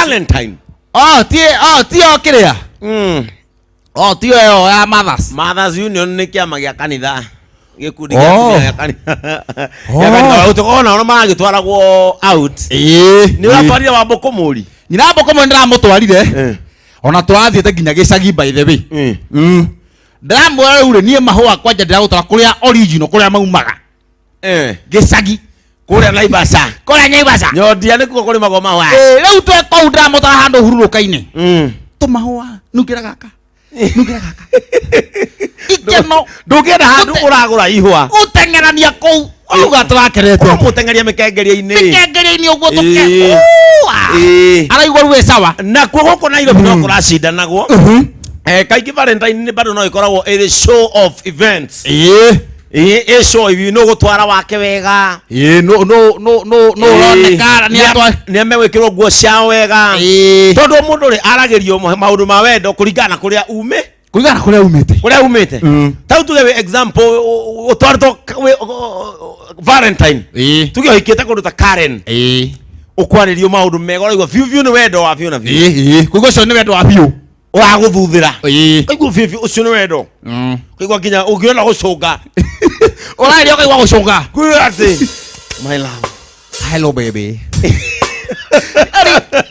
Valentine. Oh, ti oh, ti o kĩrĩa. Oh, ti ĩyo ya mothers. Mothers Union nĩ kĩama gĩa kanitha, gĩkundi gĩa Oh. atumia gĩa kanitha. Gĩa kanitha ũtũkona ona maragĩtwaragwo out. Ĩĩ. Nĩ ũratwarire Wambũkũ mũri? Nyina Mbũkũ mũri ndĩramũtwarire. Ona tũrathiĩte nginya gĩcagi, by the way. Ndĩramwĩra rĩu rĩ, niĩ mahũa kwanja ndĩragũtwara kũrĩa original, kũrĩa maumaga. Gĩcagi. Kũrĩa Naivasha. Kũrĩa Naivasha. Nyondia nĩkuo kũrĩmagwo mahũa. Ĩĩ, rĩu twĩ kũu ndĩramũtwara handũ hurũrũka-inĩ. Tũmahũa, nungĩra gaka. Nungĩra gaka. Ikeno. Ndũngĩenda handũ ũragũra ihũa. Gũteng'erania kũu. Uga tũrakerete. Ũkamũteng'eria mĩkengeria-inĩ. Mĩkengeria-inĩ ũguo tũke. Ĩĩ. Ua. Ĩĩ. Araigua ruo sawa. Nakuo gũkũ Nairobi no kũracindanagwo. Kaingĩ Valentine nĩ bado no ĩkoragwo ĩrĩ show of events. Ĩĩ. Ĩĩ, ĩ show ibi nũ gũtwara wake wega. Ĩĩ, no no no no no ũroneka nĩ atwa. Nĩ amegwĩkĩrwo nguo ciao wega. Ĩĩ. Tondũ mũndũ rĩ aragĩrio maũndũ ma wendo kũringana na kũrĩa ume. Kũringana na kũrĩa umĩte. Kũrĩa umĩte. Ta tuge wĩ example ũtwarĩtwo Valentine. Ĩĩ. Tuge ũhikĩte kũndũ ta Karen. Ĩĩ. Ũkwarĩrio maũndũ mega ũraigua biũ biũ nĩ wendo wa biũ na biũ. Ĩĩ, ĩĩ. Kũigua ũcio nĩ wendo wa biũ. Ũragũthuthĩra. Ĩĩ. Ũkaigua biũ biũ ũcio nĩ wendo. Ũkaigua nginya ũngĩona gũcũnga. Ũraria ũkaigua gũcũnga. Kwĩra atĩ my love. Hello baby.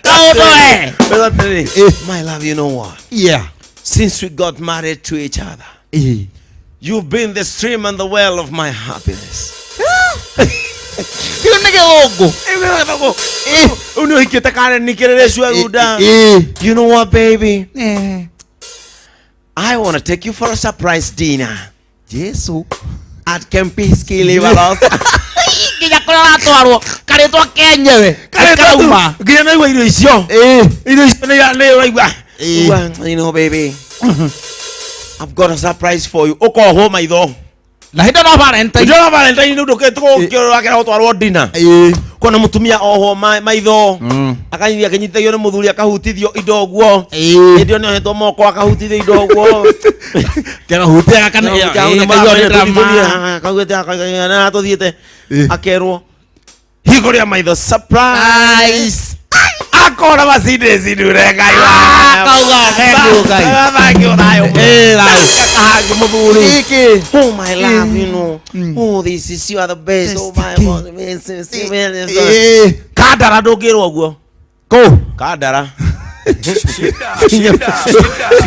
Kaũndũ we. Kwĩra atĩrĩ, my love, you know what? Yeah. Since we got married to each other, Ĩĩ. you've been the stream and the well of my happiness. Kĩu nĩ gĩthũngũ. Rĩu nĩ ũhikĩte Karen nĩkĩrĩrĩ cua runda. Ĩĩ. You know what, baby? Eh. I want to take you for a surprise dinner Jesu. at Kempinski Livalos. Nginya kũrĩa ũratwarwo karĩtwa kenyewe. Karauma. Nginya naigua irio icio. Ĩĩ. Irio icio nĩ ũraigua. Ĩĩ. Well, you know, baby, I've got a surprise for you. Ũkohwo maitho. Na hĩndĩ no Valentine. Ndĩrona Valentine nĩ ũndũ kĩrakĩra gũtwarwo dinner. Ĩĩ. Kona mũtumia ohwo maitho akanyithia akĩnyitithio nĩ mũthuri akahutithio indo ũguo. Ĩĩ. Hĩndĩ ĩyo nĩ ohetwo moko akahutithio indo ũguo. Kĩrahutia gaka nĩ kaigua nĩ drama. Tũthiĩte Ĩĩ. akerwo hingũria maitho surprise Nice. akona macindĩ cindure Ngai. Ah, kauga, thank you, Ngai. Thank you, thayũ. Ĩĩ, thayũ. Kahangi mũthuri. Gĩkĩ. Oh my love, you know. Oh, this is you are the best. Oh my God. Ĩĩ. Kandara ndũngĩrwo ũguo. Kũ? Kandara. Shida, shida,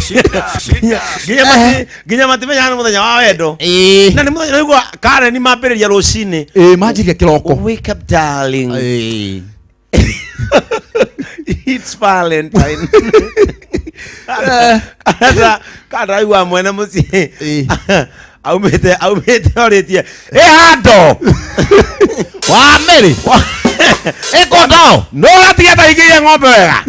shida, shida, shida. Nginya matimenyaga nĩ mũthenya wa wendo. Ĩĩ. Na nĩ mũthenya ũraigua Karen mambĩrĩria rũcinĩ. Ĩĩ, manjirie kĩroko. Wake up, darling. Ĩĩ. It's Valentine. Kandara igua mwene mũciĩ. Ĩĩ. Aumĩte orĩtie. Ĩ handũ. Wa Mary. Ĩkũndao. No gatiga tahingĩire ng'ombe wega.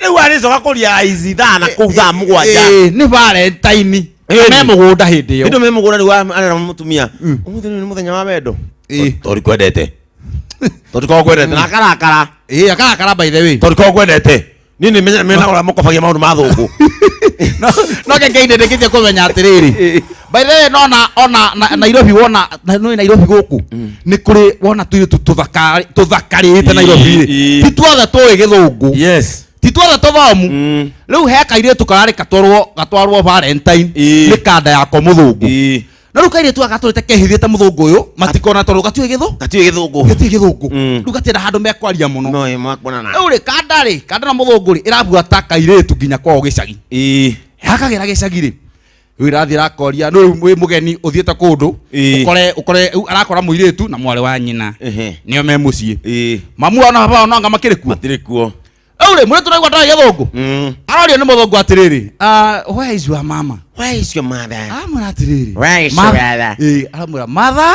Rĩu arĩcoka kũria ici thaa na kũu thaa 7. Ĩĩ, nĩ Valentine. Ĩĩ. Me mũgũnda hĩndĩ ĩyo. Hĩndĩ me mũgũnda rĩu arera mũtumia. Ũmũthĩ nĩ mũthenya wa wendo. Ĩĩ. Tondũ kwendete. Tondũ korwo kwendete na akarakara. Ĩĩ, akarakara by the way. Tondũ korwo kwendete. Niĩ nĩ menya ũrĩa mũkobagia maũndũ ma thũngũ. No kenge ndĩkĩtie kũmenya atĩrĩrĩ, by the way, nona ona Nairobi wona nĩ Nairobi gũkũ nĩ kũrĩ wona tũirĩtu tũthakarĩte Nairobi rĩ, Ĩĩ. ti tuothe tũĩ gĩthũngũ, Yes. ti tuothe tũthomu. Rĩu he kairĩtu kararĩ gatwarwo Valentine Ĩĩ. nĩ kanda yako mũthũngũ. Ĩĩ. Na rĩu kairĩtu gaka gatũrĩte kehithĩte mũthũngũ ũyũ matikona tondũ gatiũĩ gĩthũ Gatiũĩ gĩthũngũ. gatiũĩ gĩthũngũ. Rĩu gatienda handũ mekwaria mũno. No ĩ makuonana. Rĩu rĩ, kanda rĩ, kanda na mũthũngũ rĩ, ĩrabuata kairĩtu nginya kwao gĩcagi. Ĩĩ. Yakagera gĩcagi rĩ, rĩu ĩrathiĩ ĩrakoria nĩ rĩu wĩ mũgeni ũthiĩte kũndũ. Ĩĩ. Ũkore rĩu arakora mũirĩtu na mwarĩ wa nyina. Ehe. Nĩo me mũciĩ. Ĩĩ. Mamu wao na baba wao no anga makĩrĩ kuo. Matirĩ kuo. Rĩu rĩ, mũirĩtu ũraigua ndoĩ gĩthũngũ. Arorio nĩ mũthũngũ atĩrĩrĩ, "Ah, where is your mama?" Where is your mother? Aramwĩra atĩrĩrĩ, Where is your mother? Ĩĩ, aramwĩra mother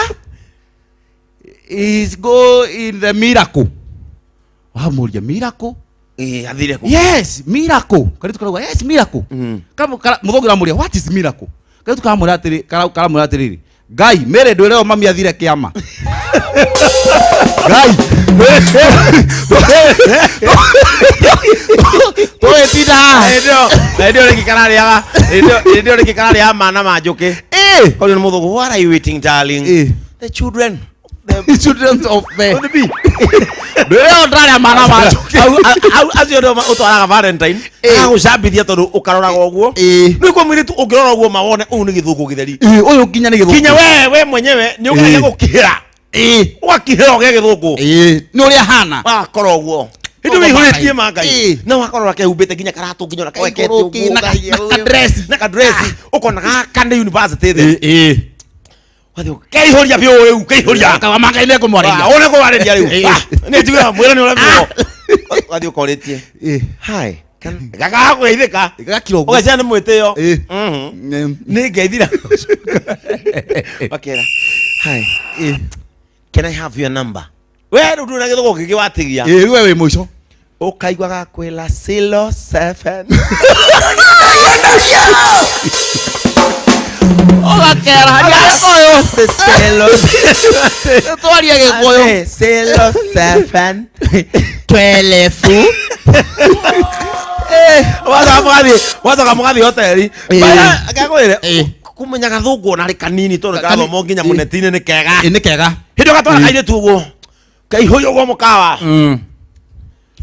is go in the miracle. Wamũria miracle? Ĩĩ, athire kũ? Yes, miracle. Kairĩtu karauga yes, miracle. Mũthũngũ aramũria what is miracle? Kairĩtu karamwĩra atĩrĩ, karamwĩra atĩrĩrĩ, Ngai, Mary ndwĩre ũyũ mami athire kĩama. Ngai. Tũgĩtinda haha. Hĩndĩ ĩyo rĩngĩ kararĩaga, hĩndĩ ĩyo rĩngĩ kararĩaga mana ma njũkĩ. Ĩĩ. Korio nĩ mũthũngũ, what are you eating, darling? Ĩĩ. The children. The the Children of the of the bee. Ndĩrĩo ndarĩa mana ma njũkĩ. Au acio ndio ũtwaraga Valentine Ĩĩ. agagũcambithia tondũ ũkaroraga ũguo. Ĩĩ. Nĩ kwa mũirĩtu ũngĩrora ũguo mawone ũyũ nĩ gĩthũngũ gĩtheri. Ĩĩ, ũyũ nginya nĩ gĩthũngũ. Kinya we mwenyewe nĩ ũgeragia Ĩĩ. gũkihĩra. Ĩĩ. Ũgakihĩra ũgĩa gĩthũngũ. Ĩĩ, nĩ ũrĩa hana. Wakora ũguo. Hĩndĩ Ũguo wĩihũrĩtie Ngai. ma Ngai. Ĩĩ. Na wakorora kehumbĩte nginya karatũ nginya ona kawekete Kaigũrũ, ũguo, na ũkahihi- na kadress. Na kadress. Ũkona gaka nĩ university thĩ. Ĩĩ. Wathiĩ keihũria biũ rĩu keihũria. Kawa ma Ngai nĩekũmwarĩria. Ah, ũrĩa kũwarĩria rĩu. Ĩĩ. Ah, nĩ njiguaga mwĩra nĩ ũrĩa biũ. Wathiĩ ũkorĩtie. Ĩĩ. Hi. Gakaga kũgeithĩka. Gakira ũguo. Ũgeciria nĩ mwĩtĩo. Ĩĩ. Mhm. Nĩ ngeithira. Makera. Hi. Ĩĩ. Can I have your number? We rĩu ndũrĩ na gĩthũngũ kĩngĩ watigia. Ĩĩ, rĩu we wĩ mũico. Ũkaigua gakwĩra 07. Ũgakera haria Gĩkũyũ. Zero. Twarie Gĩkũyũ. 07. Twelefu. Wacoka mũgathiĩ wacoka mũgathiĩ hoteli. Ĩĩ. Gakwĩre Ĩĩ. kũmenya gathũngũ ona rĩ kanini tondũ Kani- karathomo nginya Ĩĩ. mũneti-inĩ nĩ kega. Ĩĩ, nĩ kega. Hĩndĩ ĩyo gatwara kairĩtu ũguo. Kaihũria ũguo mũkawa. Hĩndĩ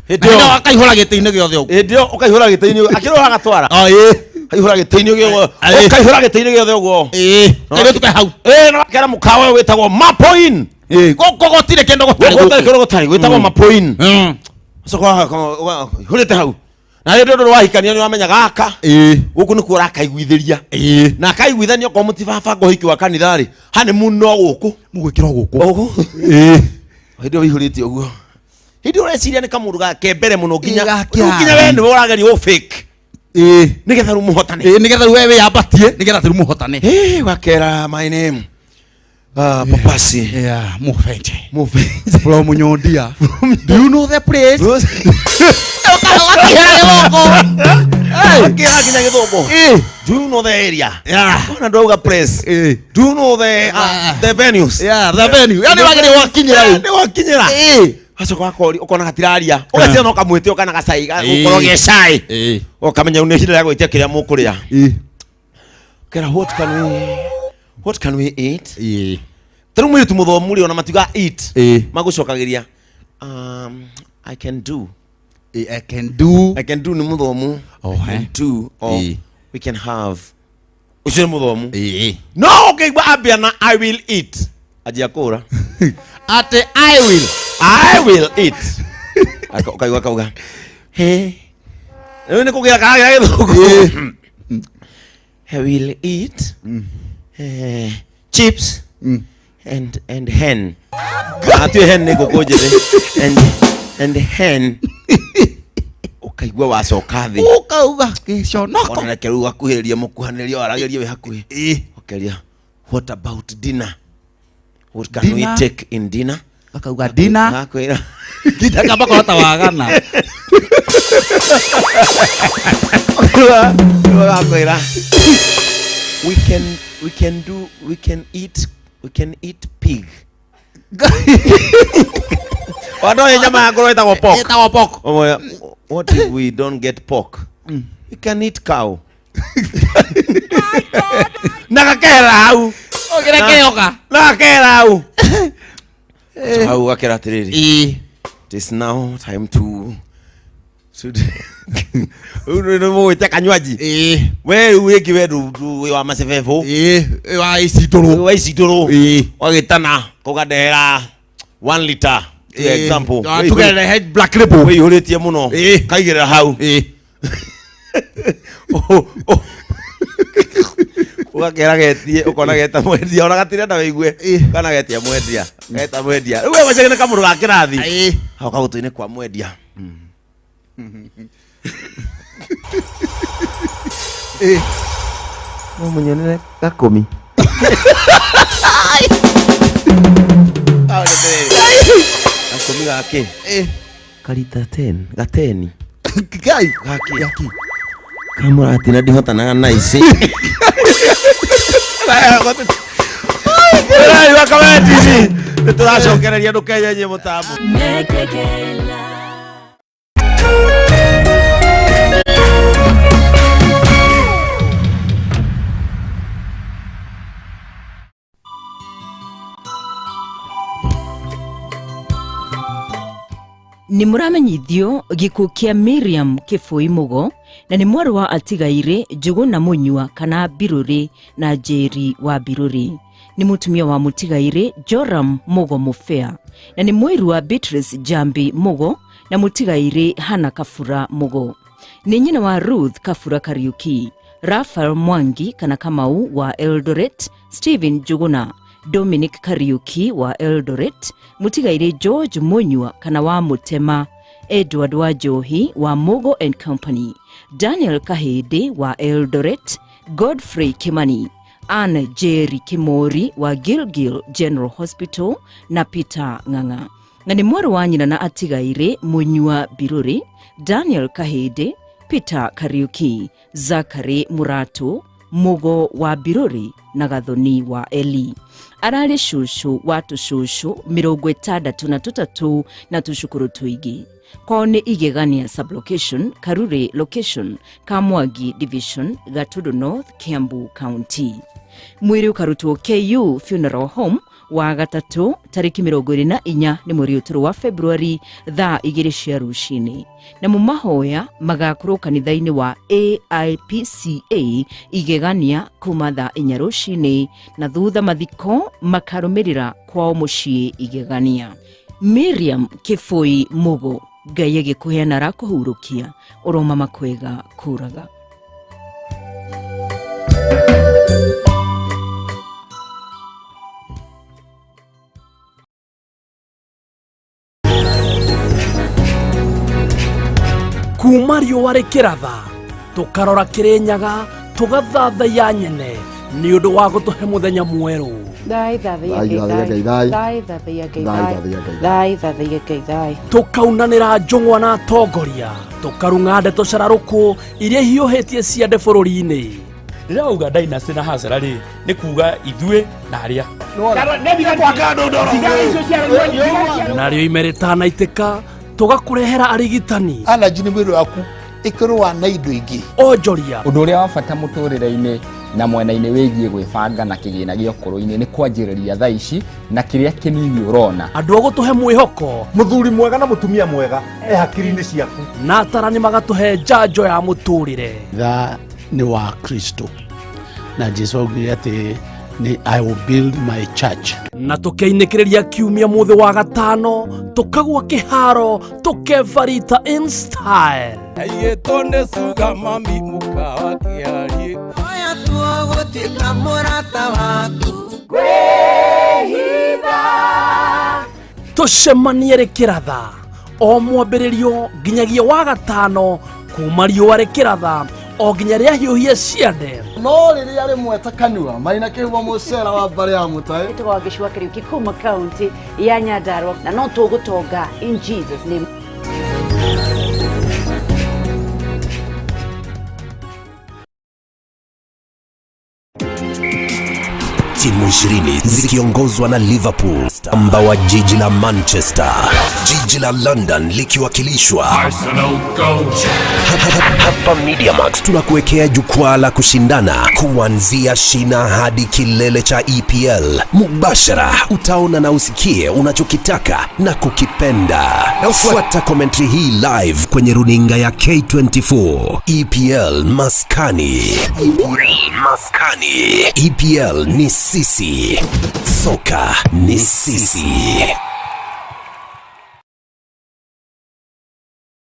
Hĩndĩ ĩyo ĩyo akaihũra gĩtĩ-inĩ gĩothe ũguo. hĩndĩ ĩyo ũkaihũra gĩtĩ-inĩ akĩrora gatwara. Oh, ĩĩ. Kaihũra gĩtĩ-inĩ ũguo. Ĩĩ. Ũkaihũra gĩtĩ-inĩ gĩothe ũguo. Ĩĩ. Kairĩtu ke hau. Ĩĩ na wakera mũkawa ũyũ wĩtagwo Mapo Inn. Ĩĩ. Gũkũ gũtirĩ kĩndũ gũtarĩ Gũkũ gũkũ. kĩndũ gũtarĩ gwĩtagwo Mapo Inn. Ũcoka ũkaihũrĩte hau. Na hĩndĩ ĩyo wahikania nĩ wamenya gaka. Ĩĩ. Gũkũ nĩkuo ũrakaiguithĩria. Ĩĩ. Na akaiguithania okorwo mũtibabanga ũhiki wa kanitha rĩ, honeymoon no gũkũ. Mũgwĩkĩra gũkũ. Gũkũ. Ĩĩ. Hĩndĩ ĩyo wĩihũrĩte ũguo. Hĩndĩ ĩyo ũreciria nĩ kamũndũ gake mbere mũno nginya Ĩĩ, gake rĩu nginya we nĩwe ũrageria gũ fake Ĩĩ. nĩgetha rĩu mũhotane. Ĩĩ, nĩgetha rĩu we wĩyambatie nĩgetha rĩu mũhotane. Ĩĩ, wakera my name Papasi. Yeah, Mufenje. Mufenje. From Nyondia. Do you know the place? Ũkahera gĩthũngũ. Akĩra nginya gĩthũngũ. Ĩĩ. Do you know the area? Yeah. Ona ndauga place. Ĩĩ. Do you know the the venues? Yeah, the venue. Yani wagĩrĩirwo wakinyĩra rĩu. Nĩ wakinyĩra. Ĩĩ. Wacoka wakori ũkona gatiraria. Ũgaciria no kamwĩtĩ kana gacai Ĩĩ. gũkorwo ge cai. Ĩĩ. Ũkamenya rĩu nĩ ihinda rĩa gwĩtia kĩrĩa mũkũrĩa. Ĩĩ. Kera what can we eat? Ĩĩ. Ta rĩu mũirĩtu mũthomu rĩ ona matiugaga eat. Ĩĩ. Magũcokagĩria I can do. I can do. I can do nĩ mũthomu. Oh, I can eh. do or Ĩĩ. we can have. Ũcio nĩ mũthomu. Ĩĩ. No ũngĩigua ambia na I will eat. Anjia kũra. Atĩ I will. I will eat. Ũkaigua kauga. He. Rĩu nĩ kũgĩra karagĩra gĩthũngũ. I will eat chips and hen. Atuĩ hen nĩ ngũkũ njĩthĩ. And hen. Ũkaigua wacoka thĩ. Ũkauga gĩconoko. Ona reke rĩu gakuhĩrĩria mũkuhanĩrĩria waragĩrie wĩ hakuhĩ. Ĩĩ. Ũkeria what about dinner? What can we Dinner? take in dinner? Akauga dinner. Gakwĩra. Nginya kamba kũhota wagana. Gakwĩra. We can we can do we can eat we can eat pig. Watoe nyama ya ngũrwe ĩtagwo pork. Ĩtagwo pork. Ũmwe, what if we don't get pork? We can eat cow. Na gakehera hau. Ũkĩra kĩoka. Na gakehera hau. Hau gakera atĩrĩrĩ. Ĩĩ. It is now time to Rĩu nĩ mũgwĩte kanywaji. Ĩĩ. We rĩu rĩngĩ we ndũ wa macebebo. Ĩĩ. Wa ici ndũrũ. Wa ici ndũrũ. Ĩĩ. Wagĩtana kũgandehera 1 liter. To example. Tugerere black label. Wĩihũrĩtie mũno. Ĩĩ. Kaigĩrĩra hau. Ĩĩ. Ũgakera getie ũkona geta mwendia ona gatirenda wĩigue Ĩĩ. kana getia mwendia geta mwendia rĩu we wacege nĩ kamũndũ ga kĩrathi Ĩĩ. hau kagũtũ-inĩ kwa mwendia Ĩĩ. No mũnyonere gakũmi. Gakũmi gakĩ? Ĩĩ. Karita 10 gateni Ngai. gakĩ Gaki. kamũratina ndihotanaga na ici. Ũraigua Kameme TV nĩ tũracokereria ndũkenyenye mũtambo. Mekekela. Nĩ mũramenyithio gĩkuũ kĩa Miriam Kĩbũi Mũgo na nĩ mwarĩ wa atigaire Njũgũna Mũnyua kana Mbirũrĩ na Njeri wa Mbirũrĩ. Nĩ mũtumia wa mũtigaire Joram Mũgo Mũbea na nĩ mũiru wa Beatrice Jambi Mũgo na mũtigaire Hana Kabura Mũgo. Nĩ nyina wa Ruth Kabura Kariuki, Raphael Mwangi kana Kamau wa Eldoret, Stephen Njũgũna, Dominic Kariuki wa Eldoret, mũtigaire George Munyua kana wa Mutema, Edward wa Njohi wa Mugo and Company, Daniel Kahĩndĩ wa Eldoret, Godfrey Kimani, Anne Jerry Kimori wa Gilgil General Hospital na Peter Ng'ang'a. Na nĩ mwarĩ wa nyina na atigaire Munyua Biruri, Daniel Kahĩndĩ, Peter Kariuki, Zachary Muratu, Mugo wa Biruri na Gathoni wa Eli. Ararĩ cũcũ wa tũcũcũ 63 na tũcukuru tũingĩ. Kwao nĩ Igegania sublocation, Karure location, Kamwangi division, Gatundu North, Kiambu County. Mwĩrĩ ũkarutwo KU Funeral Home wa gatatũ tarĩki 24 nĩ mweri ũtũrũ wa Februari thaa 2 cia rũcinĩ. Namo mahoya magakorwo kanitha-inĩ wa AIPCA Igegania kuma thaa 4 rũcinĩ na thutha mathiko makarũmĩrĩra kwao mũciĩ Igegania. Miriam Kĩbũi Mũgo, Ngai agĩkũheana arakũhurũkia, ũroma makwega kũraga. Kuma riũa rĩkĩratha tũkarora Kĩrĩnyaga tũgathathaiya nyene nĩ ũndũ wa gũtũhe mũthenya mwerũ. Tũkaunanĩra njũng'wa na atongoria, tũkarung'a ndeto cararũkũ iria hiũhĩtie ciande bũrũri-inĩ. Rĩrĩa wauga dynasty na hasara rĩ, nĩ kuga ithuĩ na arĩa. Narĩo ime rĩtanaitĩka tũgakũrehera arigitani. Allergy nĩ mwĩrĩ waku ĩkĩrũa na indo ingĩ. Onjoria. Ũndũ ũrĩa wa bata mũtũrĩre-inĩ na mwena-inĩ wĩgiĩ gwĩbanga na kĩgĩna gĩa ũkũrũ-inĩ nĩ kwanjĩrĩria thaa ici na kĩrĩa kĩnini ũrona. Andũ a gũtũhe mwĩhoko. Mũthuri mwega na mũtumia mwega e hakiri-inĩ ciaku. Na atarani magatũhe njanjo ya mũtũrĩre. Tha nĩ wa Kristo na Jesu augire atĩ ni I will build my church. Na tũkeinĩkĩrĩria kiumia mũthĩ wa gatano tũkagwa kĩharo tũkebarita in style. Aiyĩtwo nĩ suga mami mũkawa kĩarie. Oya tuo gũtuĩka mũrata waku. Kwĩhitha. Tũcemanie rĩkĩratha o mwambĩrĩrio nginyagia wa gatano kuma riũa rĩkĩratha o nginya rĩahiũhie ciande. No rĩrĩa rĩmwe ta kanua marĩ kĩhumo mũcera wa mbarĩ ya mũtaĩ. Ĩtagwo Gĩcũa Kĩriũki kuma kaunti ya Nyandarua na no tũgũtonga in Jesus name. Timu 20 zikiongozwa na Liverpool, amba wa jiji la Manchester, jiji la London likiwakilishwa Arsenal go. Hapa MediaMax tunakuwekea jukwaa la kushindana kuanzia shina hadi kilele cha EPL. Mubashara utaona na usikie unachokitaka na kukipenda. Fuata commentary hii live kwenye runinga ya K24. EPL Maskani. EPL Maskani. EPL ni sisi. Soka ni sisi.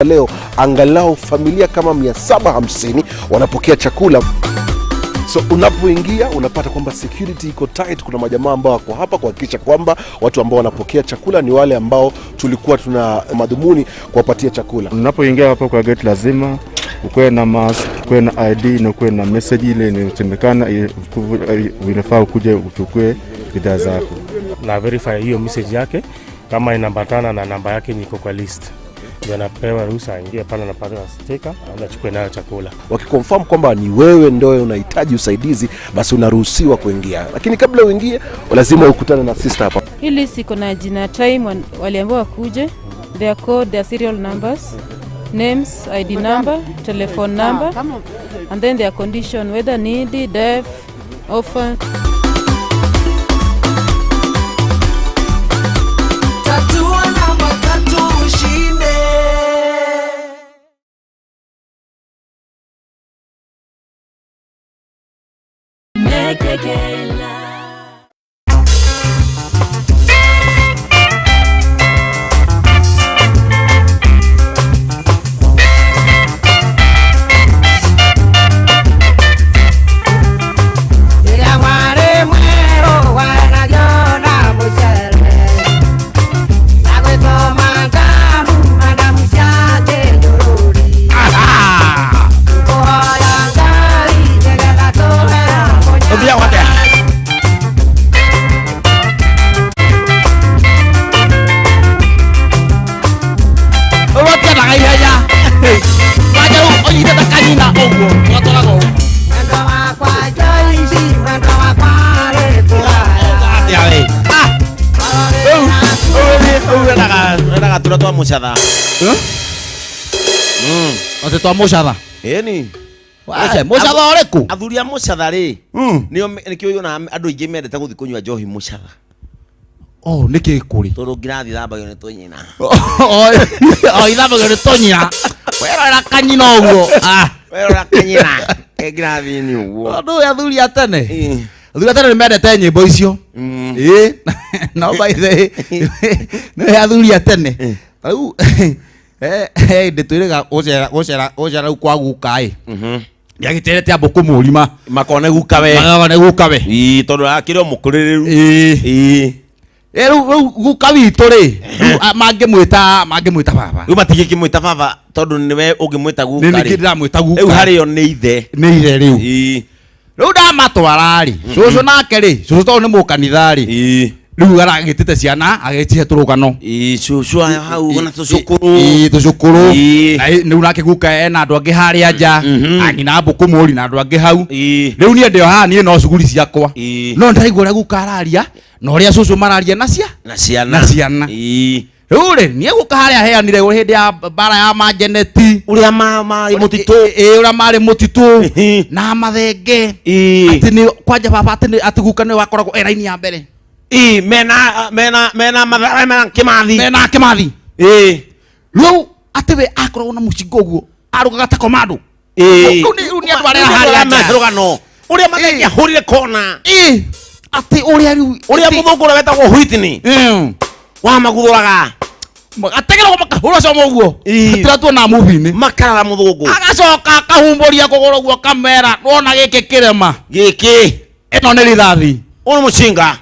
Leo angalau familia kama 750 wanapokea chakula. So unapoingia unapata kwamba security iko tight. Kuna majamaa ambao wako hapa kuhakikisha kwamba watu ambao wanapokea chakula ni wale ambao tulikuwa tuna madhumuni kuwapatia chakula. Unapoingia hapa kwa gate lazima ukuwe na mask, ukuwe na ID na ukuwe na message ile inayosemekana inafaa ukuje uchukue bidhaa zako. Na verify hiyo message yake kama inambatana na namba yake niko kwa list. Ndio anapewa ruhusa aingie pale, anapata sticker, anachukua nayo chakula. Wakiconfirm kwamba ni wewe ndio unahitaji usaidizi, basi unaruhusiwa kuingia. Lakini kabla uingie, lazima ukutane na sister hapa. Hili siko na jina time waliambiwa wakuje, their code, their serial numbers, names, ID number, telephone number, and then their condition, whether needy, deaf, orphan. Tatua namba tatu ushinde. Gwĩtĩkĩra. Rĩrĩa warĩ mwerũ wanagio na mũcere na gwĩtwo madamu madamu cia kĩnyũrũri tũkũhoya Ngai nĩgetha tũhe Ũthiaga atĩa? Ũratianaga ihenya wanja ũnyitĩte kanyina ũguo ũgatwaraga ũguo. Mwendo wakwa Joyce, mwendo wakwa rĩ kũraya. Atĩa we? Ah! Rĩu rĩu wendaga tũrĩa twa mũcatha. Atĩ twa mũcatha? Ĩni. Mũcatha ũrĩkũ? Athuri a mũcatha rĩ, nĩo nĩkĩo yonaga andũ aingĩ mendete gũthiĩ kũnyua njohi mũcatha. Oh, nĩkĩ kũrĩ? Tondũ ngirathi ithambagio nĩ tũnyina. O ithambagio nĩ tũnyina. Werorera kanyina ũguo. Ah. Werora kanyina ke ngirathi-inĩ ũguo. Tondũ ũyũ athuri a tene. Athuri a tene nĩ mendete nyĩmbo icio. Ĩĩ. No by the way, nĩ athuri a tene. Rĩu hĩndĩ twĩrĩga gũcera gũcera gũcera rĩu kwa guka ĩ. Nĩagĩterete ambũ kũmũrima. Makone guka we. Makone guka we. Ĩĩ tondũ akĩrĩ o mũkũrĩrĩru. Ĩĩ. Rĩu rĩu guka witũ rĩ, rĩu mangĩmwĩta mangĩmwĩta baba. Rĩu matingĩkĩmwĩta baba tondũ nĩwe ũngĩmwĩta guka Nĩ rĩ. nĩkĩ ndĩramwĩta guka. Rĩu harĩo nĩ ithe. Nĩ ithe rĩu. Ĩĩ. Rĩu ndamatwara rĩ, cũcũ nake rĩ, cũcũ tondũ nĩ mũkanitha rĩ. Rĩu aragĩtĩte ciana agĩcihe tũrũgano. Ĩĩ cũcũ aya hau na tũcũkũrũ. Ĩĩ tũcũkũrũ. Na rĩu nake guka ena andũ angĩ harĩa nja. Anyina mbũkũ mũri na andũ angĩ hau. Rĩu niĩ ndĩ o haha niĩ no cuguri ciakwa. No ndĩraigua ũrĩa guka araria na ũrĩa cũcũ mararia na cia Na ciana. na ciana. Rĩu rĩ, niĩ guka harĩa aheanire hĩndĩ ya mbara ya manjeneti. Ũrĩa marĩ mũtitũ. Ĩĩ ũrĩa marĩ mũtitũ. Na mathenge. Atĩ nĩ kwanja baba atĩ nĩ atĩ guka nĩwe wakoragwo e raini ya mbere. Ĩĩ mena mena mena mathara mena Kĩmathi. Mena Kĩmathi. Ĩĩ. Rĩu atĩ we akoragwo na mũcinga ũguo arũgaga ta komando. Ĩĩ. Rĩu nĩ rĩu nĩ andũ arĩa harĩa nja. Rũgano. Ũrĩa mathenge ahũrire kona. Ĩĩ. Atĩ ũrĩa rĩu Ũrĩa mũthũngũ ũrĩa wetagwo Whitney. Wamaguthũraga. Ategeragwo makahũra coma ũguo. Tũrĩa tuonaga movie-inĩ. Makarara mũthũngũ. Agacoka akahumbũria kũgũrũ ũguo kamera wona gĩkĩ kĩrema. Gĩkĩ. Ĩno nĩ rithathi. Ũyũ nĩ mũcinga.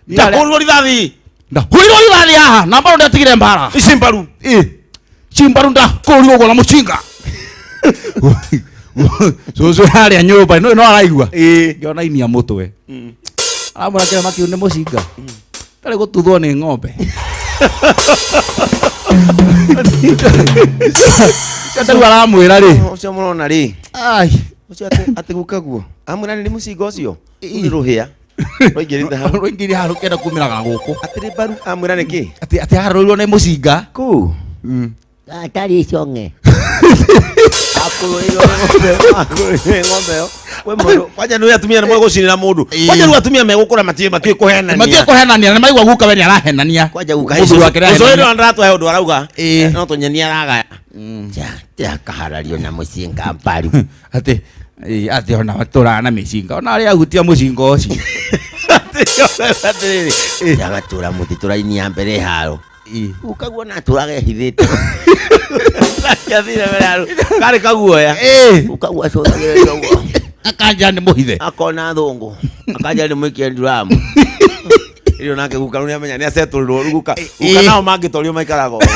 Ndahũrirwo rithathi. Ndahũrirwo rithathi haha na mbaru ndatigire mbara. Ici mbaru. Ĩĩ. Ci mbaru ndakũrirwo ũguo na mũcinga. Cũcũ harĩa nyũmba no no araigua. Ngĩona inia mũtwe. Aramwĩra kĩrema kĩu nĩ mũcinga. Tarĩ gũtuthwo nĩ ng'ombe. Ũcio rĩu aramwĩra rĩ. Ũcio mũrona rĩ. Ai. Ũcio atĩ guka guo. Amwĩra nĩ mũcinga ũcio. Nĩ rũhĩa. Rũingĩrĩte hau. Rũingĩrĩte hau rũkĩenda kumĩraga gũkũ. Atĩrĩ mbaru amwĩra nĩkĩ? Atĩ atĩ aharũrirwo nĩ mũcinga. Kũu. Atarĩ cong'e. Akũrũirwo nĩ ng'ombe. Akũrũirwo nĩ ng'ombe ĩyo. Kwĩ mũndũ kwanja nĩ atumia nĩ megũcinĩra mũndũ. Kwanja rĩu atumia megũkũra matiĩ matiĩ kũhenania. Matiĩ kũhenania nĩ maigua guka we nĩ arahenania. Kwanja guka Mũthuri wake Ũcio nĩ ĩno ndĩratwahe ũndũ arauga. Ĩĩ. No tũnyeni aragaya. Akahaраrio na mũcinga mbaru. Atĩ atĩ ona matũraga na mĩcinga ona arĩa ahutia mũcinga ũcio. Atĩrĩrĩ. Agatũra mũtitũ raini ya mbere haro. Guka guo na atũraga ehithĩte. Athire mbere ya karĩ kaguoya. Guka guo acũthagĩrĩria ũguo. Akanja nĩ mũhithe. Akona thũngũ. Akanja nĩ mũikie nduramu. Ĩyo nake guka rĩu nĩamenya nĩacetũrĩrwo rĩu guka. Guka nao mangĩtorio maikaraga ũũ.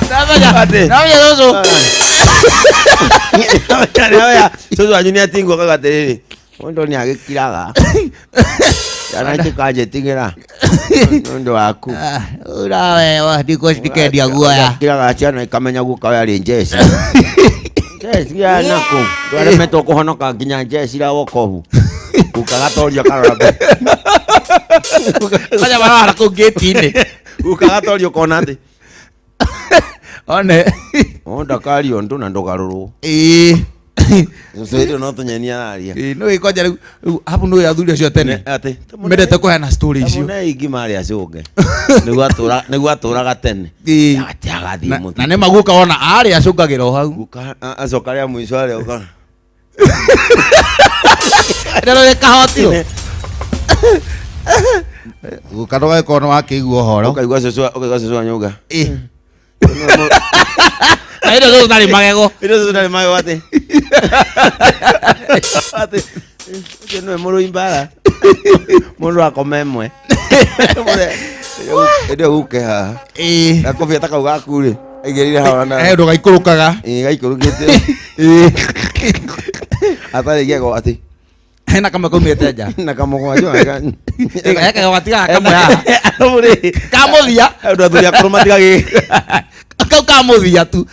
Ndamenya. Ndamenya cũcũ. Ndamenya cũcũ wanyu nĩatingwo akauga atĩrĩrĩ mũndũ nĩagĩkiraga. Ciana itikanjĩtigĩra nĩ ũndũ waku. Urawe ndikũ ndikendia guoya. Kiraga ciana ikamenya guka we arĩ njeci. Njeci ya naku. Ndwaremetwo kũhonoka nginya njeci ra wokovu. Guka gatoria karora mbere. Kwanja marara kũu ngĩti-inĩ. Guka gatoria ũkona atĩ. One. O ndakario ndũ na ndũgarũrwo. Ĩĩ. Cũcũ hĩndĩ ĩyo no tũnyeni araria. Ĩĩ, nĩ kwanja rĩu rĩu hapu nĩ athuri acio a tene Atĩ mendete kũheana story icio. Tamũne ingima arĩa acũnge. Nĩguo atũra nĩguo atũraga tene. Ĩĩ. Atĩ agathiĩ Na- mũtitũ. na nĩ maguka wona arĩa acũngagĩra o hau. Guka acoka rĩa mũico arĩa ũka. Rĩrĩa rĩ kahotiro. Guka ndũgagĩkorwo nĩ wakĩigua ũhoro. Ũkaigua cũcũ ũkaigua cũcũ anyũnga. Ĩĩ. Na hĩndĩ ĩyo cũcũ ndarĩ magego. Hĩndĩ ĩyo cũcũ ndarĩ magego atĩ. Atĩ ũcio nĩwe mũrũi mbara. Mũndũ akoma ĩmwe. Hĩndĩ ĩyo guke haha. Ĩĩ. Gakobia ta kau gaku rĩ. Aigĩrĩire haha na. Eh, ndũgaikũrũkaga. Ĩĩ gaikũrũkĩte. Ĩĩ. Atarĩ igego atĩ. Hena kamwe kaumĩte nja. Na kamũgwanja. Gatigaga kamwe haha. Kamũthia. Andũ athuri akũrũ matigagĩ. Kau kamũthia tu.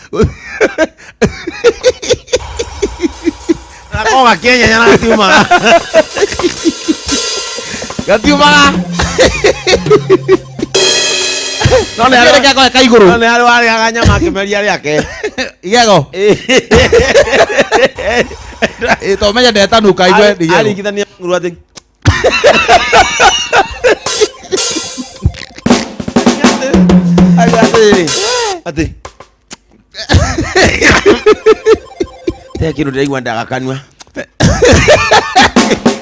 Nako gakĩenyenya na gatiumaga. Gatiumaga. No nĩ Kĩrĩa gĩakoe ka igũrũ. No nĩ harĩ warĩaga nyama akĩmeria rĩake. Igego. Ĩĩ to menye ndetanuka igue nĩ igego. Aringithania nguru atĩ. Auga atĩrĩrĩ. Atĩ. Te kĩndũ ndĩraigua ndaga kanua.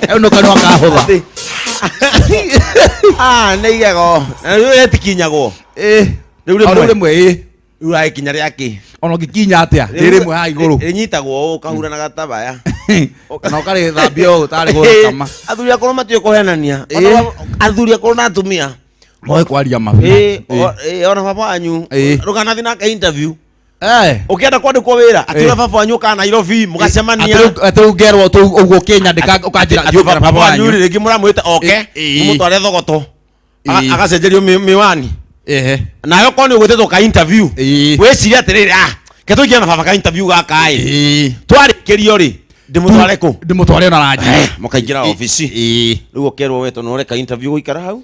Rĩu nĩ kanua kahũtha. Atĩ. Ah, nĩ igego. Na rĩu rĩtikinyagwo. Ĩĩ. Rĩu O rĩmwe. rĩu rĩmwe ĩĩ. Rĩu ragĩkinya rĩakĩ. Ona ũngĩkinya atĩa rĩ rĩmwe haha igũrũ. Rĩnyitagwo ũũ ũkahura na gatabaya. Kana ũkarĩthambia ũũ ũtarĩ gũgakama. Athuri akũrũ matiũĩ kũhenania. Athuri akũrũ na atumia. Moĩ kwaria ma. Ĩĩ, ĩĩ, ona baba wanyu Ĩĩ. ndũkanathiĩ nake interview. Eh. Ũkĩenda kwandĩkwo wĩra atĩ Ĩĩ. baba wanyu ũkaga Nairobi mũgacemania. Atĩ rĩu ngerwo tu ũguo ũkĩnyandĩka ũkanjĩra Atĩ thiĩ ũkere baba wanyu rĩ rĩngĩ mũramwĩta oke mũmũtware thogoto. Agacenjerio miwani. Ehe. Nawe okorwo nĩ ũgwĩtĩtwo ka interview. Wĩcirie atĩrĩrĩ ah ke tũingĩre na baba ka interview gaka ĩ. Twarĩkĩrio rĩ ndĩmũtware kũ? Ndĩmũtware ona ranji. Mũkaingĩra obici. Rĩu ũkerwo we tondũ ũreka interview gũikara hau.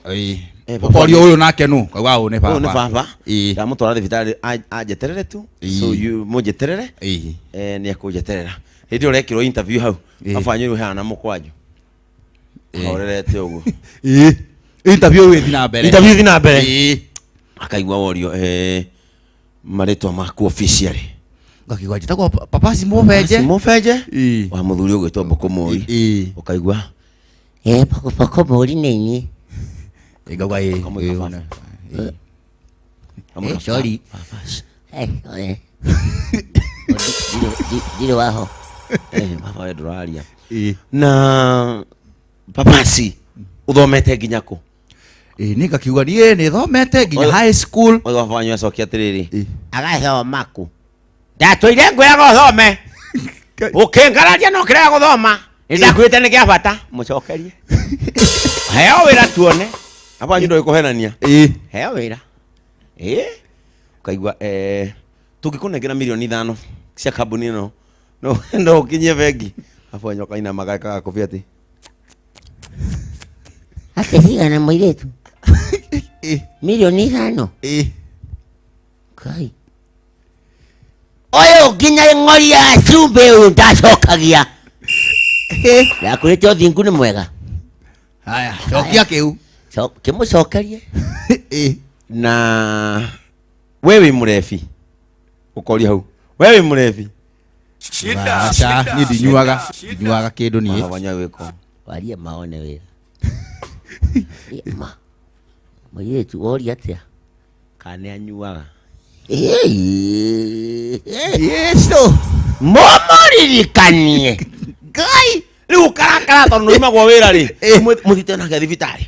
Baba Ũkorio wanyu- ũyũ nake nũ? Kauga ũyũ nĩ baba. Ũyũ nĩ baba. Ndamũtwara thibitarĩ anjeterere tu. So you mũnjeterere. Eh, nĩ ekũnjeterera. Hĩndĩ ĩyo ũrekĩrwo interview hau. Baba wanyu rĩu hana mũkwanjũ. Ahorerete ũguo. Ĩĩ. Interview ĩthiĩ na mbere. Interview ĩthiĩ na mbere. Ĩĩ. Akaigua worio eh, marĩtwa maku officially. Ngakiuga njĩtagwo Papasi Mũbenje. Mũbenje. Wa mũthuri ũgwĩtwo Mbũkũ Mũri. Ũkaigua Eh, Mbũkũ Mũri nĩ inyuĩ. Ngauga ĩĩ. Eh, sorry. Eh, eh. Ndirĩ waho. Eh, baba we ndũraria. Na Papasi ũthomete nginya kũ? Ĩĩ nĩ ngakiuga niĩ nĩ thomete nginya high school. Ũyũ baba wanyu acokia atĩrĩrĩ. Agathoma kũ? Ndatũire ngwĩraga ũthome. Ũkĩngararia no kĩrega gũthoma. Nĩ ndakwĩrĩte nĩ kĩa bata. Mũcokerie. Heo wĩra tuone. Baba wanyu ndoĩ kũhenania. Heo wĩra. Ĩĩ. Ũkaigua eh, tũngĩkũnengera mirioni 5 cia kambuni ĩno no no ũkinyie bengi. Baba wanyu akainama ageka gakobia atĩ. Atĩ cigana mũirĩtu? Mirioni 5? Kai. Ũyũ nginya ng'ori ya cumbĩ ũyũ ndacokagia. Ndakwĩrĩte ũthingu nĩ mwega. Haya, cokia kĩu. Kĩmũcokerie. Na we wĩ mũrebi. Ũkoria hau. We wĩ mũrebi. Aca, niĩ ndinyuaga, ndinyuaga kĩndũ niĩ. Baba wanyu agwĩka. Warie maone wĩra. Ma. Mũirĩtu woria atĩa? Kana nĩ anyuaga. Yesu. Mũmũririkanie. Ngai. Rĩu ũkarakara tondũ nĩumagwo wĩra rĩ. Mũthiĩte nake thibitarĩ.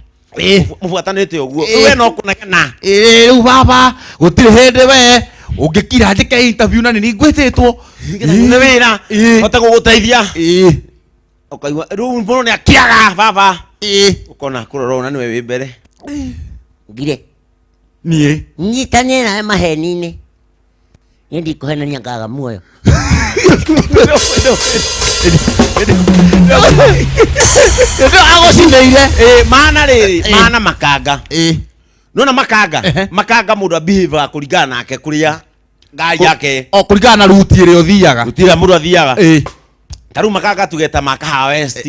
Mũbuatanĩte ũguo. We no kũnegena. Ĩĩ rĩu baba gũtirĩ hĩndĩ we ũngĩkira njĩke interview na nĩ niĩ ngwĩtĩtwo. Nĩ wĩra. Hote gũgũteithia. Ũkaigua rĩu mũndũ nĩ akiraga baba. Ũkona kũrora ũna nĩwe wĩ mbere. Ngire. Niĩ. Nyitanĩre nawe maheni-inĩ. Niĩ ndikũhenania ngaga muoyo. Ndio agũcinĩire. Ĩĩ mana rĩrĩ mana makanga. Nona makanga. Makanga mũndũ abehave kũringana nake kũrĩa ngari yake. O kũringana na ruti ĩrĩa ũthiaga. Ruti ĩrĩa mũndũ athiaga. Ĩĩ. Ta rĩu makanga tuge ta ma Kahawa West,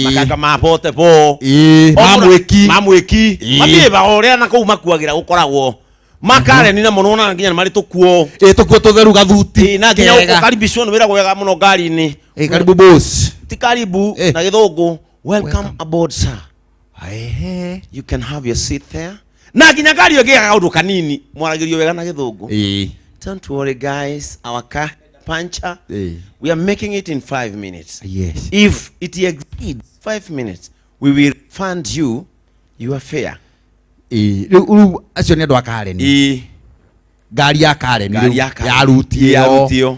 makanga ma Portable, ma Mwĩki. Ma Mwĩki. Ĩĩ. Mathiĩbaga ũrĩa na kũu makuagĩra gũkoragwo makareni na mũno na nginya nĩ marĩ tũkuo. Ĩĩ, tũkuo tũtheru gathuti na nginya kega. ũkaribicwo nĩ wĩragwo wega mũno ngari-inĩ. Ĩĩ, karibu boss. Ti karibu na gĩthũngũ, welcome aboard sir. You can have your seat there. Na nginya ngari ĩyo ĩngĩaga kaũndũ kanini mwaragĩrio wega na gĩthũngũ. Don't worry guys, our car puncture, we are making it in 5 minutes. Yes. If it exceeds 5 minutes, we will refund you your fare. Ĩĩ, rĩu rĩu acio nĩ andũ a Karen. Ĩĩ. Ngari ya Karen Ngari rĩu, ya Karen. ya ruti Ĩĩ, ya ĩyo. ruti ĩyo.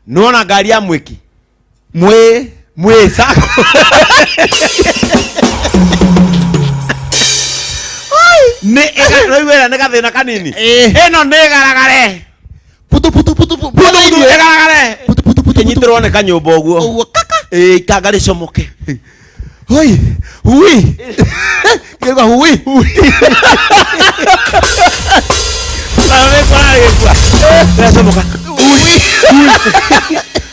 Nĩwona ngari ya Mwĩki? Mwĩ. Mwĩ sako. Nĩ rĩu ĩrĩa nĩ gathĩna kanini. Ĩno nĩ ĩgaragare. Putu putu putu putu putu ĩgaragare. Ĩnyitĩrwo nĩ kanyũmba ũguo. Ũguo kaka. Ĩĩ, ikanga rĩcomoke. Hoi, hui. Kĩruga hui. Rĩgacomoka.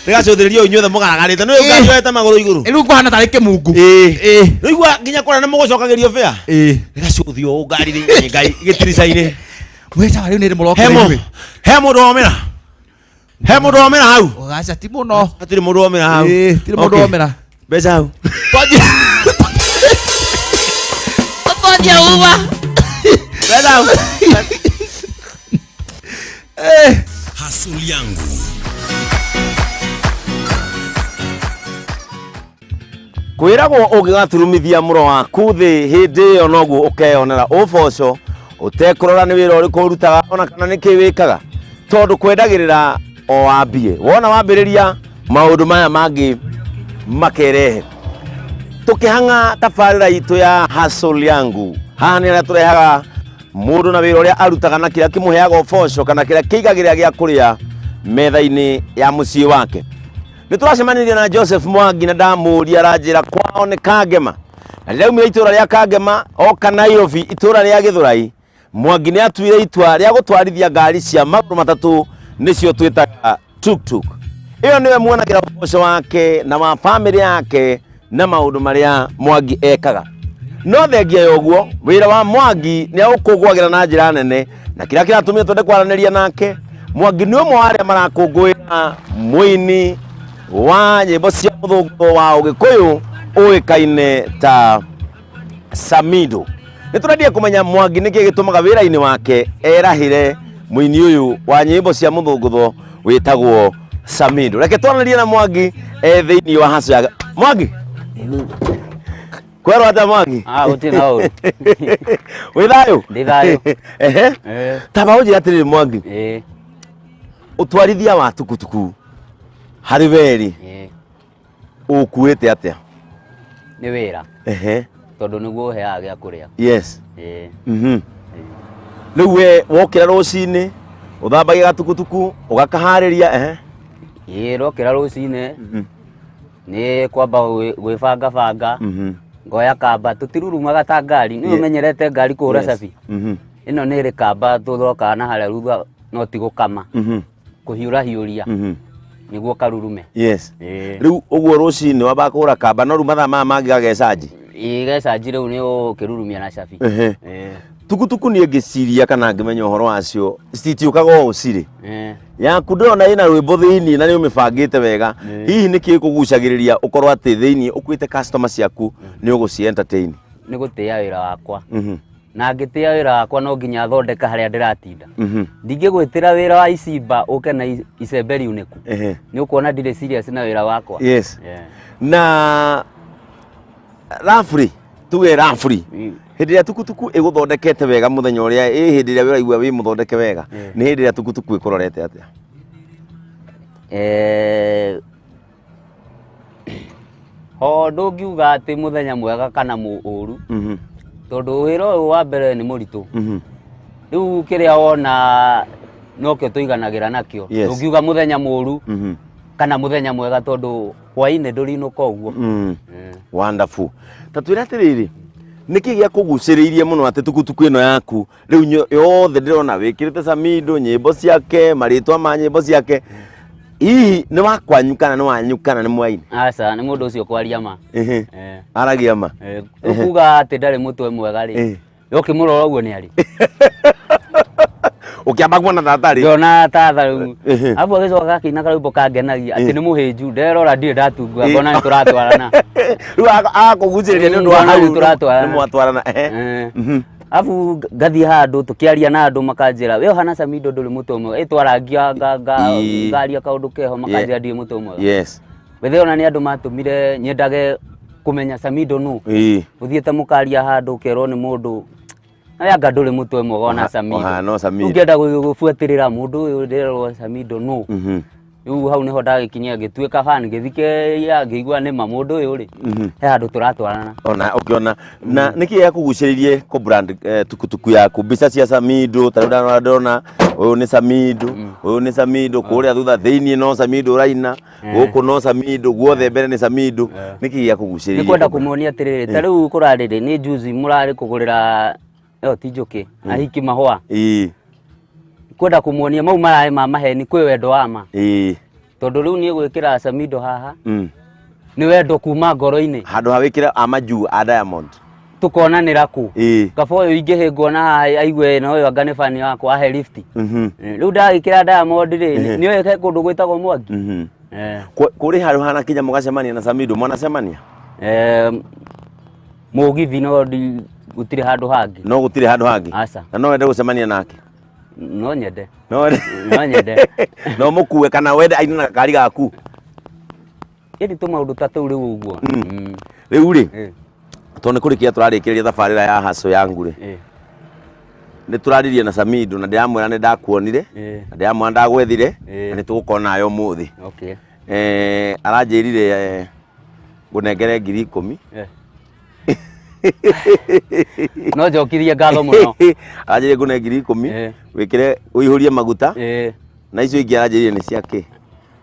Rĩgacũthĩrĩria inyuothe mũgaragarĩte. Nĩ ũngari yoete magũrũ igũrũ. Rĩu kũhana tarĩ kĩmungu. Ĩĩ. Rĩu nginya kũrĩa nĩ mũgũcokagĩrio bĩa. Ĩĩ. Rĩgacũthio ũũ ngari thĩinĩ ngai gĩtirica-inĩ. Wĩcawa rĩu nĩ He mũrokere. He mũndũ womĩra. He mũndũ womĩra hau. Gaca ti mũno. Hatirĩ mũndũ womĩra hau. Ĩĩ, tirĩ mũndũ Okay. womĩra. Mbeca hau. Twanjia uma. Mbeca hau. Hustle yangu. Kwĩragwo ũngĩgaturumithia mũro waku thĩ hĩndĩ ĩyo noguo ũkeyonera ũboco ũtekũrora nĩ wĩra ũrĩkũ ũrutaga ona kana nĩ kĩ wĩkaga tondũ kwendagĩrĩra o wambie wona wambĩrĩria maũndũ maya mangĩ makerehe. Tũkĩhang'a tabarĩra itũ ya Hustle yangu, haha nĩ harĩa tũrehaga mũndũ na wĩra ũrĩa arutaga na kĩrĩa kĩmũheaga ũboco kana kĩrĩa kĩigagĩrĩra gĩa kũrĩa metha-inĩ ya mũciĩ wake. Nĩ tũracemanirie na Joseph Mwangi na ndamũria aranjĩra kwao nĩ Kangema, na rĩrĩa aumire itũra rĩa Kangema oka Nairobi itũra rĩa Gĩthũrai, Mwangi nĩ atuire itua rĩa gũtwarithia ngari cia magũrũ matatũ nĩcio twĩtaga tuktuk. Ĩyo nĩwe muonagĩra ũboco wake na wa bamĩrĩ yake na maũndũ marĩa Mwangi ekaga. No thengia ya ũguo wĩra wa Mwangi nĩ aũkũngũagĩra na njĩra nene, na kĩrĩa kĩratũmire twende kwaranĩria nake, Mwangi nĩ ũmwe wa arĩa marakũngũĩra mũini wa nyĩmbo cia mũthũngũ wa Ũgĩkũyũ ũĩkaine ta Samido. Nĩ tũrendie kũmenya Mwangi nĩkĩ gĩtũmaga wĩra-inĩ wake erahĩre mũini ũyũ wa nyĩmbo cia mũthũngũtho wĩtagwo Samido. Reke twaranĩrie na Mwangi e thĩinĩ wa haco yake. Mwangi, kwerwo atĩa Mwangi? Ah, gũtirĩ na ũru. Wĩ thayũ? Ndĩ thayũ. Ehe. Taba ũnjĩre atĩrĩrĩ Mwangi. Ũtwarithia wa tukutuku harĩ weri ũkuĩte atĩa? Nĩ wĩra. Ehe. Tondũ nĩguo ũheaga gĩa kũrĩa. Yes. Ĩĩ. Rĩu we wokĩra rũcinĩ ũthambagia gatukutuku ũgakaharĩria. Ehe. Ĩĩ, ndokĩra rũcinĩ nĩ kwamba gwĩbanga banga, ngoya kamba, tũtirurumaga ta ngari, nĩ ũmenyerete ngari kũhũra cabi. Ĩno nĩ ĩrĩ kamba tũrokaga na harĩa thutha no ti gũkama, kũhiũra hiũria nĩguo karurume. Yes. Ĩĩ. Rĩu ũguo rũcinĩ wambaga kũhũra kamba no rĩu mathaa maya mangĩ gagecanji. Ĩĩ, gecanji rĩu nĩ ũkĩrurumia na cabi. Ehe. Ĩĩ. Tukutuku niĩ ngĩciria kana ngĩmenya ũhoro wacio citiũkaga o cirĩ. Ĩĩ. Yaku ndĩrona ĩna rwĩmbo thĩinĩ na nĩ ũmĩbangĩte wega. Hihi nĩkĩ gĩkũgucagĩrĩria ũkorwo atĩ thĩinĩ ũkuĩte customer ciaku nĩ ũgũci entertain? Nĩ gũtĩĩa wĩra wakwa. Na ngĩtĩĩa wĩra wakwa no nginya thondeka harĩa ndĩratinda. Ndingĩgwĩtĩra wĩra wa icimba ũke na icembe riunĩku. Nĩ ũkuona ndirĩ serious na wĩra wakwa. Yes. Yeah. Na rafuri tuge rafuri hĩndĩ ĩrĩa tukutuku ĩgũthondekete wega mũthenya ũrĩa ĩ hĩndĩ ĩrĩa ũraigua wĩ mũthondeke wega nĩ hĩndĩ ĩrĩa tukutuku ĩkũrorete atĩa? Ho ndũngiuga atĩ mũthenya mwega kana mũũru, tondũ wĩra ũyũ wa mbere nĩ mũritũ. Rĩu kĩrĩa wona nokĩo tũiganagĩra nakĩo. Yes. Ndũngiuga mũthenya mũũru kana mũthenya mwega tondũ hwainĩ ndũrinũka ũguo. Wonderful. Ta twĩre atĩrĩrĩ, nĩkĩ gĩakũgucĩrĩirie mũno atĩ tukutuku ĩno yaku rĩu yothe ndĩrona wĩkĩrĩte Samido, nyĩmbo ciake, marĩtwa ma nyĩmbo ciake, Hihi nĩ wa kwanyu kana nĩ wanyu kana nĩ mwaini? Aca nĩ mũndũ ũcio kwaria ma. Ehe. Aragia ma. Ũkuga atĩ ndarĩ mũtwe mwega rĩ. Ũkĩmũrora ũguo nĩ arĩ. Ũkĩamba kuona tata rĩ? Ndona tata rĩu. Abu agĩcoka akĩina karwĩmbo kangenagia atĩ nĩ mũhĩnju nderora ndirĩ ndatungua ngona nĩ tũratwarana. Rĩu akũgucĩrĩria nĩ ũndũ wa Ngona hau nĩ tũratwarana. nĩ mwatwarana. Abu ngathiĩ handũ tũkĩaria na andũ makanjĩra we ũhana Samido ndũrĩ mũtwe mwega. Ĩ twarangia ngaria kaũndũ keho makanjĩra ndirĩ mũtwe mwega. Yes. Wethe ona nĩ andũ matũmire nyendage kũmenya Samido nũ. Ũthiĩte mũkaria handũ ũkerwo nĩ mũndũ anga ndũrĩ mũtwe mwega ona Samido. Ũhana Samido. Ũngĩenda gũbuatĩrĩra mũndũ ũyũ ndĩrerwo Samido nũ. Rĩu hau nĩho ndagĩkinyia ngĩtuĩka fan ngĩthikĩrĩria ngĩigua nĩma mũndũ ũyũ rĩ he handũ tũratwarana. Ona ũkĩona na nĩkĩ gĩakũgucĩrĩirie kũ brand tukutuku yaku mbica cia Samido ta rĩu ndona ũyũ nĩ Samido ũyũ nĩ Samido kũrĩa thutha thĩiniĩ no Samido ũraina gũkũ no Samido guothe mbere nĩ Samido nĩkĩ gĩakũgucĩrĩirie? Nĩ kwenda kũmuonia atĩrĩrĩ ta rĩu kũrarĩrĩ nĩ juzi mũrarĩ kũgũrĩra ĩyo ti njũkĩ ahiki mahũa. Kwenda kũmuonia mau mararĩ ma maheni kwĩ wendo wa ma. Tondũ rĩu niĩ gwĩkĩra Samido haha nĩ wendo kuma ngoro-inĩ. Handũ ha wĩkĩre a majuu a Diamond tukonanĩra kũ kaba ũyũ ingĩhĩngwo na haha aigue na ũyũ anga nĩ fan wakwa ahe lift. Rĩu ndagĩkĩra Diamond rĩ nĩoĩ he kũndũ gwĩtagwo Mwangi. Kũrĩ handũ hana kinya mũgacemania na Samido mwanacemania? Mũgithi no gũtirĩ handũ hangĩ. No gũtirĩ handũ hangĩ? Aca. Na no wende gũcemania nake? No nyende. No nyende. No mũkue kana wende aine na gakari gaku? Ĩni tũmaũndũ ta tũu rĩu ũguo. Rĩu rĩ tondũ nĩ kũrĩkia tũrarĩkĩrĩria thabarĩra ya haco yangu rĩ nĩ tũraririe na Samido na ndĩramwĩra nĩ ndakuonire na ndĩramwĩra ndagwethire na nĩ tũgũkorwo nawe ũmũthĩ. Aranjĩrire ngũnengere 10,000. No njokirie ngatho mũno. Aranjĩrire ngũne 10,000 wĩkĩre ũihũrie maguta na icio ingĩ aranjĩrire nĩ cia kĩ?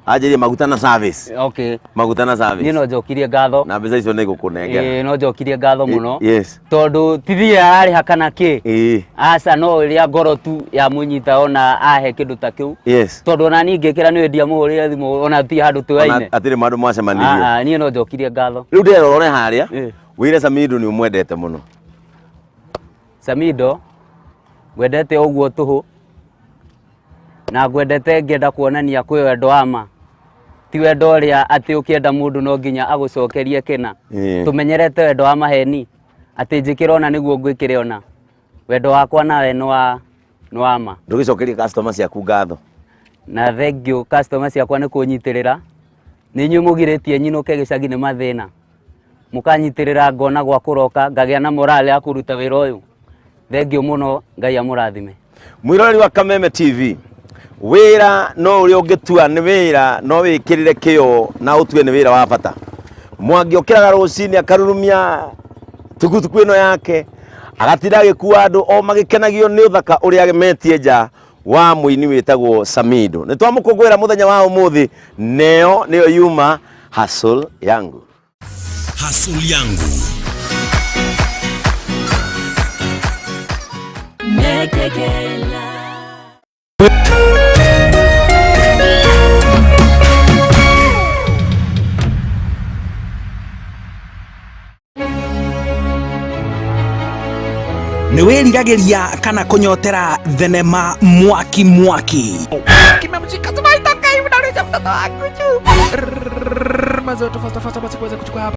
Aranjĩrire maguta na service. Okay. Maguta na service. Niĩ no njokirie ngatho. Na mbeca icio nĩ ngũkũnengera. No njokirie ngatho mũno. Yes. Tondũ ti thirĩ ararĩha kana kĩ. Aca no ĩrĩa ngoro tu yamũnyita ona ahe kĩndũ ta kĩu. Yes. Tondũ ona niĩ ngĩkĩra nĩ ndiamũhũrĩire thimũ ona ti handũ tũyaine. Atirĩ handũ mwacemanirie. Niĩ no njokirie ngatho. Rĩu ndĩrerore harĩa wĩre Samido nĩ ũmwendete mũno. Samido ngwendete ũguo tũhũ na ngwendete ngĩenda kuonania kwĩ wendo wa ma. Ti wendo ũrĩa atĩ ũkĩenda mũndũ no nginya agũcokerie kĩna. Tũmenyerete wendo wa maheni atĩ njĩkĩre ona nĩguo ngwĩkĩre ona. Wendo wakwa nawe nĩ wa ma. Ndũgĩcokerie customer ciaku ngatho. Na thank you customer ciakwa nĩ kũnyitĩrĩra. Nĩ inyuĩ mũgirĩtie nyinũke gĩcagi nĩ mathĩna. Mũkanyitĩrĩra ngona gwa kũroka ngagĩa na morale ya kũruta wĩra ũyũ. Thank you mũno Ngai amũrathime. Mwĩroreri wa Kameme TV wĩra no ũrĩa ũngĩtua nĩ wĩra no wĩkĩrĩre kĩo na ũtue nĩ wĩra wa bata. Mwangi okĩraga rũcinĩ akarurumia tukutuku ĩno yake agatinda agĩkua andũ o magĩkenagio nĩ ũthaka ũrĩa metie nja wa mũini wĩtagwo Samido. Nĩ twamũkũngũĩra mũthenya wa ũmũthĩ neo nĩyo yuma Hustle Yangu. Hustle Yangu. Nĩ wĩriragĩria kana kũnyotera thenema mwaki mwaki. Kimemshika sema itoka hivi na mtoto wangu juu. Mazoto fasta fasta basi kuweza kuchukua hapa.